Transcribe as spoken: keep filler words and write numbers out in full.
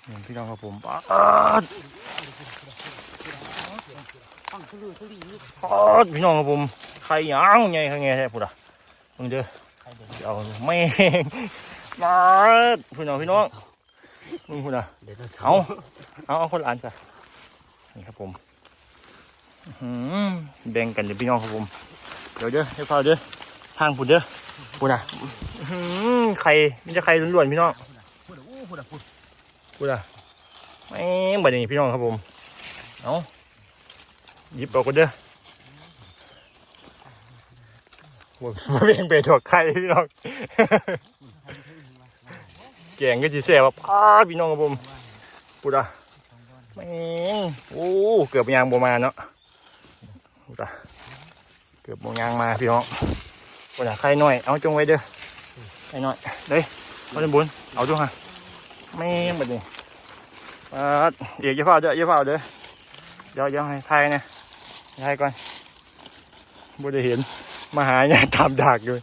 นี่พี่น้องครับผม ป๊าด ป๊าด พี่น้องครับผม ไข่ยาวใหญ่ข้างไงแท้ พุ้นน่ะ เบิ่งเด้อ เอาแม่ง ป๊าด พุ้นน่ะ พี่น้อง เบิ่งพุ้นน่ะ เดี๋ยวจะ เอา เอา เอาคนละอันซะ นี่ครับผม อื้อหือ แบ่งกันเด้อพี่น้องครับผม เดี๋ยวเด้อ ให้ฟ้าวเด้อ ทางพุ้นเด้อ พุ้นน่ะ อื้อหือ ไข่ มีแต่ไข่ล้วนๆ พี่น้อง พุ้นน่ะ โอ้ พุ้นน่ะ พุ้น พุ้นน่ะ แม่ง บัดนี้พี่น้องครับผม เอา หยิบเอาก่อนเด้อ โอ้ย มาแบ่งไปถวกไข่พี่น้อง แกงก็สิแซ่บครับ อ้า พี่น้องครับผม พุ้นน่ะ แม่ง โอ้ เกือบย่างบ่มาเนาะ พุ้นน่ะ เกือบบ่ย่างมาพี่น้อง พุ้นน่ะ ไข่น้อย เอาจงไว้เด้อ ไข่น้อย เด้ย เอาจนบุญ เอาดูฮะ แม่ง บัดนี้ ป๊าด เอกอย่าฟ้าวเด้อ อย่าฟ้าวเด้อ เดี๋ยว เดี๋ยวให้ถ่ายนะ ถ่ายก่อน บ่ได้เห็น มาหาเนี่ยตามดากอยู่